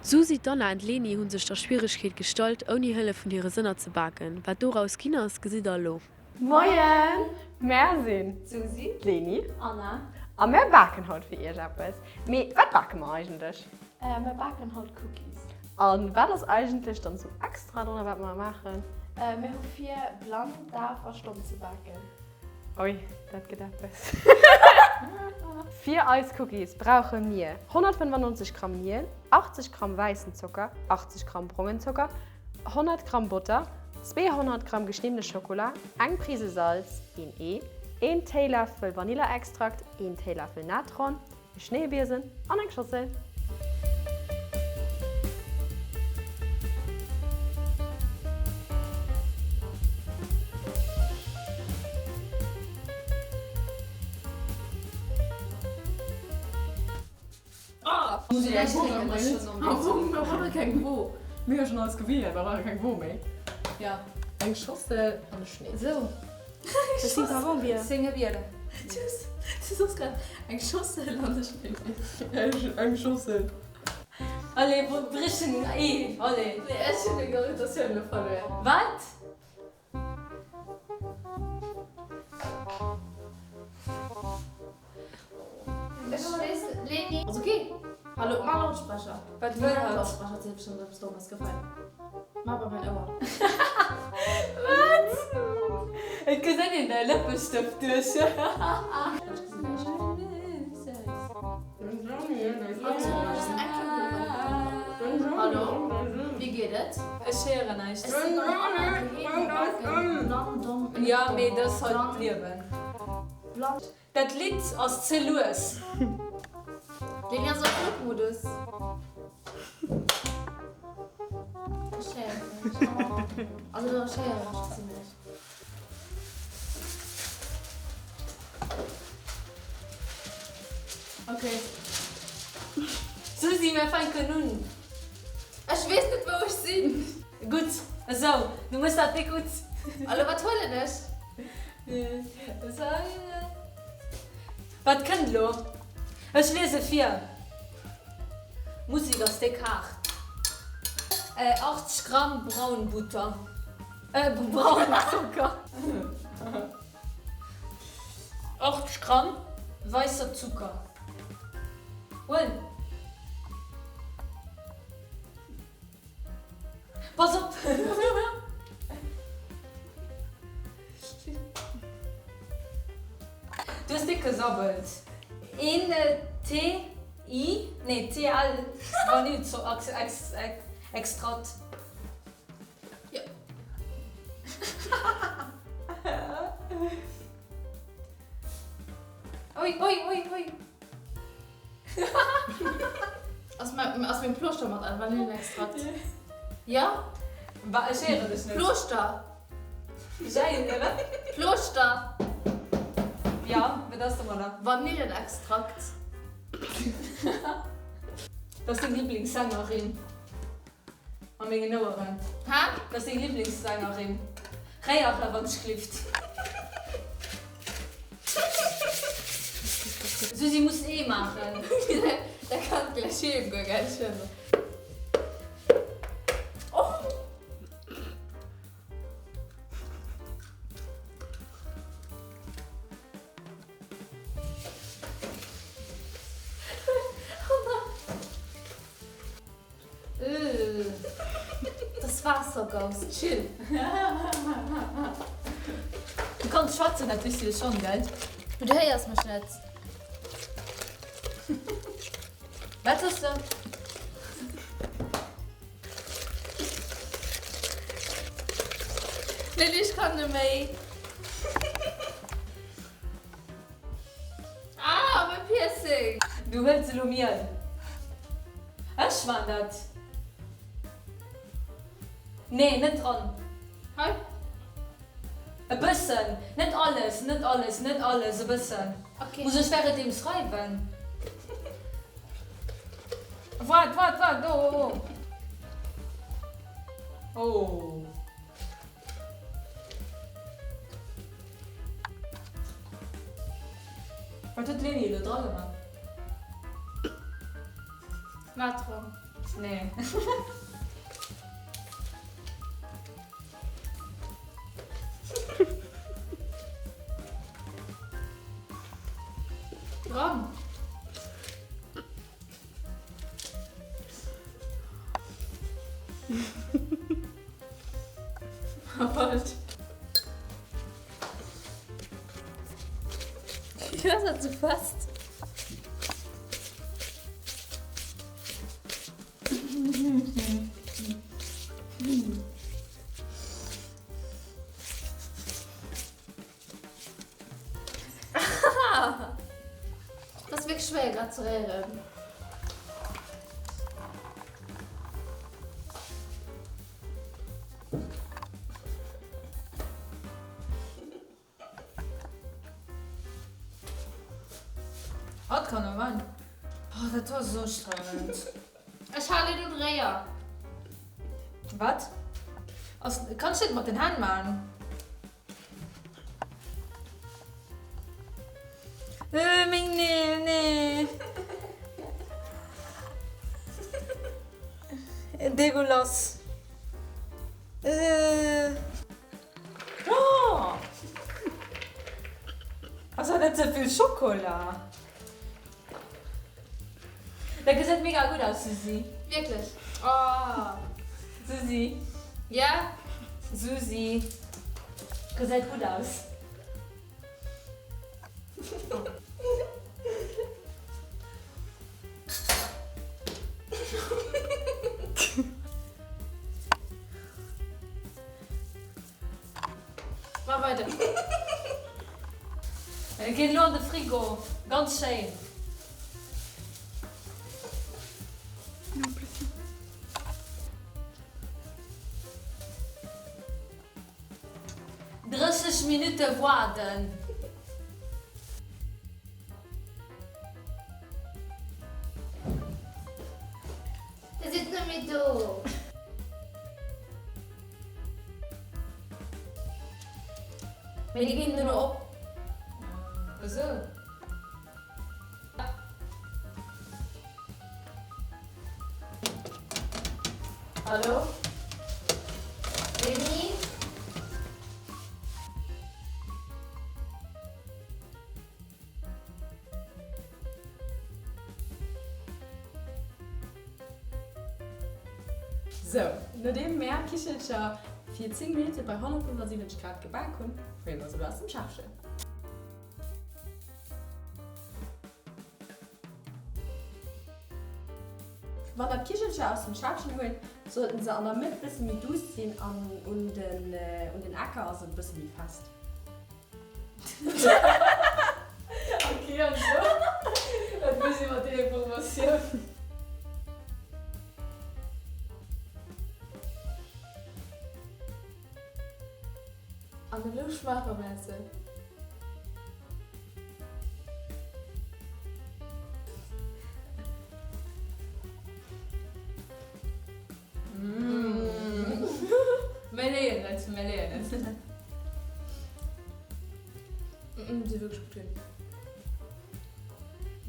D'Susi, d'Anna an d'Leni hu sech der Schwieregkeet gestallt, ouni Hëllef vun hire Sënner ze baken. Wat doraus ginn ass, gesitt der elo. Moien! Mär sinn d'Susi, d'Leni Anna a mär baken haut fir iech eppes. Mee wat bake mer eigentlech? Mär baken haut Cookies. A wat ass eigentlech dann sou extra drun a wat mer maachen? Mir hu vir, blann, daf a stomm ze baken. Ui, dat gëtt eppes. Fir eis Cookies brauche mir 195 Gramm Miel, 80 Gramm wäissen Zocker, 80 Gramm brongen Zocker, 100 Gramm Botter, 200 Gramm geschniddene Schokola, eng Prise Salz, een Ee, een Téiläffel Vanilleextrakt, een Téiläffel Natron, E Schneebiesen an eng Schossel. Mir hu schon alles gewielt, mir brauche keng Wo méi. Eng Schossel an e Schneebiesen. Du soss grad eng Schossel an ech Eng eng Schossel. Allez, brich en Ee, allez. Nee, ech hunn deng Orientatioun elo verluer. Wat? Ech weess net, Leni. Ass ok. Hallo, mach Lautsprecher. Wat wëll hatt? Lautsprecher, zielt bestimmt eppes Dommes, gefält. Mach bei mein Ouer. Wat? Et gesäit een däi Lëppestëft duerch. Hallo, wéi geet et? Ech héieren näischt. Jo, mee dat ass halt d'Liewen. Dat Lidd ass ze lues. Deen ass op Flugmodus. Ech héieren näischt. Also doch, ech héieren mech zimlech. Ok. Susi, mir fänken un. Ech weess net wou ech sinn. Gutt, esou, du méchs dat déck gutt. Elo wat huelen ech? Wat kënnt elo? Ech liese vir. D'Musek ass déck haart. 80 Gramm Braunbutter, braunen Zocker. 80 Gramm weisser Zucker. Huel. Pass op! Du hues déck gesabbelt. Een T I, nee T L Vanillextrakt. Jo. Ui, ui, ui, ui. Ass meng Plooschter mat an Vanillenextrakt? Ja? Bah, ech héieren dech net. Plooschter! Wat? Plooschter! Ja, wat ass domadder? Vanillenextrakt. Dat ass deng Liblingssängerin. A mengen Oueren. Hä? Dat ass deng Liblingssängerin. Réier der wann ech glift. Susi muss ee maachen. Da kann gläich heem goen, gell Schëmmer. Das Waassergauss, chill. Du kanns schwätzen, dat weess de jo schonn, gell? Mee du héiers mech net. Wat soss de? Lilly, ech kann net méi. Ah, mäi Piercing! Du huels elo Miel. Ech man dat. Nee, net dran. Hei? E bëssen. Net alles, net alles, net alles, e bëssen. Okay. Muss ech währendeems schreiwen? Waart, waart, waart, oh, oh, oh. Oh. Wat huet d'Leni elo dra gemaach? Natron. Nee. Dran! Falsch. Wieso ass dat sou fest? Dat ass wierklech schwéier grad ze réieren. Hatt kann och ran. Oh, dat do ass ustrengend. Ech halen un Réier. Wat? Ass, kanns du net mat den Hänn man? Äh, meng Neel, nee. Degueulasse. Äh. Oh! Ass dat net ze vill Schokola? Dat gesäit mega gutt aus, Susi. Wierklech? Oh! Susi. Ja? Susi. Gesäit gutt aus. Mach weider. Et geet elo an de Frigo. Ganz schéin. 30 Minutte waarden. Dir sidd net méi do. Mee déi ginn duerno op. Esou. Hallo? Wéini? Sou, nodeem mär Kichelcher fir 10 Minutte bei 175 Grad gebak hunn, huele mer se elo aus dem Schäffchen. Wann der d'Kichelcher aus dem Schäffchen huelt, sollten se an der Mëtt bësse méi duuss sinn an un den Ecker ass et e bësse méi fest. Ok, an elo? Wat muss ee mat deer Informatioun? An elo schmaache mer se. Mir leeën et, mir leeën et. Si wierklech gutt ginn.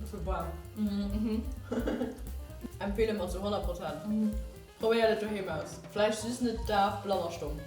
Bësse waarm. Empfehle mer zu 100 Prozent. Probéiert et doheem aus. Vläicht just net daf, blann a stomm.